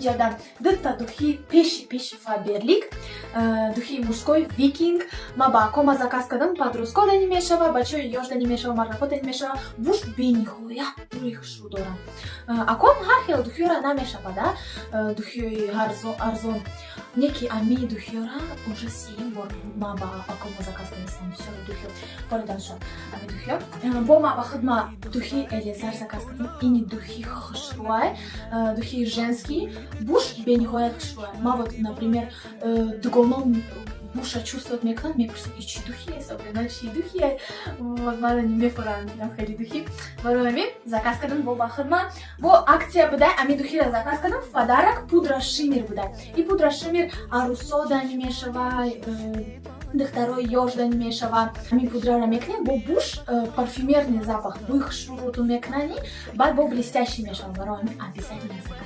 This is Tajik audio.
Ҷада дута духи пеши пеши Фаберлик, духи мужской Викинг ма ба акома заказ кардам. Подростко дани мешава, бачаҳои ёш дани мешава, мардако дани мешава. Буш бениҳоят бӯи хушрӯ дорам. Аком ҳар хел духиёра намешавада, духиёи арзон неки ами духиёра уже сеюм бор ма ба акома заказ кардастам. Бисёр духиё хоридан шуд ами духиё. Бо ма ба худма духи Элизар заказ кардам. Ини духи хушрӯай, духи женский, буш бениҳоят хушрӯай. Ма вот, например, дугоном буша чувствовать мекунам, мепурсам: «И чӣ духи Сабрина, чӣ духи?» Вот мана мефурам хеле духи. Барои ҳамин заказ кардам бо ба худма. Бо акция будай, ами духиро заказ кардам, в подарок пудра шиммер будай. И пудра шиммер арӯсо дани мешава, духтарои ёш дани мешава. Ами пудраро мекунем, бо буш парфюмерный запах, бӯи хушрӯ рӯтон мекунани, баъд бо блестящий мешава. Барои ҳамин обязательно заказ.